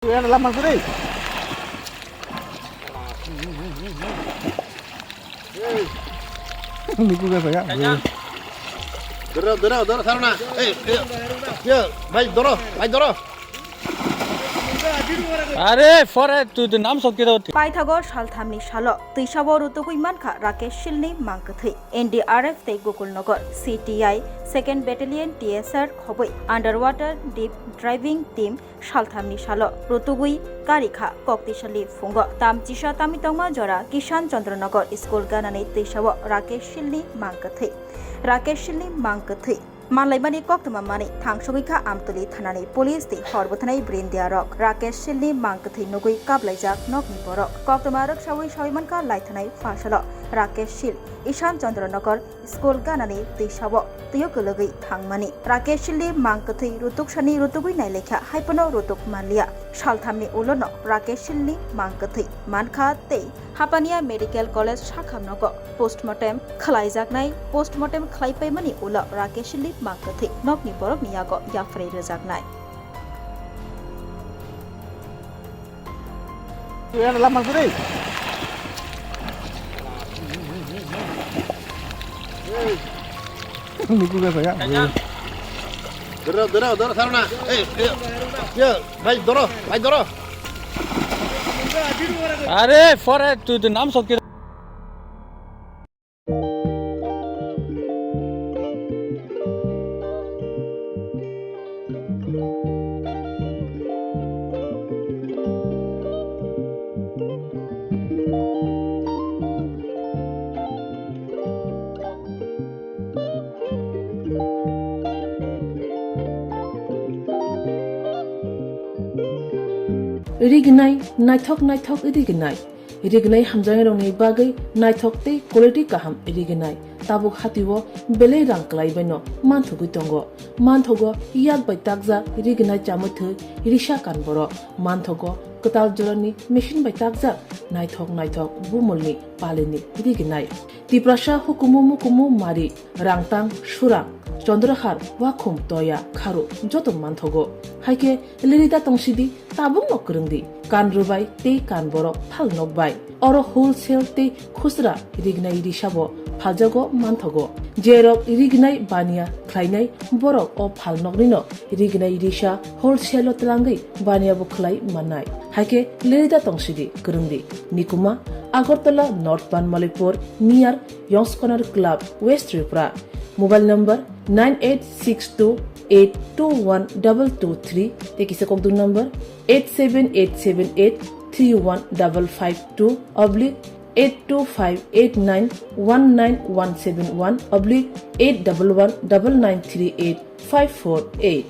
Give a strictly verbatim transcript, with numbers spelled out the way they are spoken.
Lama suri. Niku ga saya. Doro, doro, doro, sarana. Eh, eh, eh, bhai, doro, bhai, doro. Are, fore, tu, tu nam sot kiro. Paithago salthamni salo twisao rutugwi mankha Rakesh Silni mangkwthwi. N D R F tei Gokulnagar C T I second Battalion T S R khobwi underwater deep diving team salthamni salo rutugwi karikha. Koktisali phungo tamchisa tamni tongma jora Kishan Chandranagar school ganani twisao Rakesh Silni mangkwthwi. Rakesh Silni mangkwthwi manlaimani koktwma manwi thangsogwi kha Amtoli thanani police tei hor bwthanai brindia rok. Rakesh Silni mangkwthwi nugwi kablaijak nokni borok. Koktwma rwksawi sawi mankha laithanai phasalo Rakesh Sil Ishan Chandranagar school ganani twisao twio kwlwgwi thangmani. Rakesh Silni mangkwthwi rutuksani rutugwi nailekha, haiphano rutuk manliya. Salthamni ulono Rakesh Silni mangkwthwi mankha tei Hapania Medical College sakham nogo postmortem khlaijaknai. Postmortem khlaipaimani ulo Rakesh Silni mangkwthwi nokni borokni yago yapharwi rwjaknai. Lama suri. Niku ga saya. Doro, doro, doro, sarana. Eh, eh, eh, bhai, doro, bhai, doro. Are, fore, tu, tu nam sot kiro. Rignai, naithok naithok rignai. Rignai hamjaknairokni bagwi naithok tei quality kaham rignai. Tabuk hatio belai rang kwlaibaino manthogwi tongo. Manthogo yak bai takjak rignai chamwi thwi risa kan borok. Manthogo kwtal jorani machine bai takjak naithok naithok bumulni palini rignai. Tiprasa hukumu mukumu mari, rangtang, surang, chondrahar, wakhum, toya, kharu joto manthogo. Haikhe lirida tongsidi tabukno kwrwngdi, kan rwbai tei kan borok phal nokbai. Oro wholesale tei khusra rignai risabo phaljago manthogo. Jerok rignai baniya khlainai borok o phal noknino rignai risa wholesale-o twlangwi baniya bo khlai mannai. Haikhe lirida tongsidi kwrwngdi. Nikuma, Agartala North Banmalipur, near Yongskonar Club, West Tripura. Mobile number nine eight six two eight two one double two three, tei kisa kokdung number eight seven eight seven eight three one double five two oblique eight two five eight nine one nine one seven one oblique eight double one double nine three eight five four eight.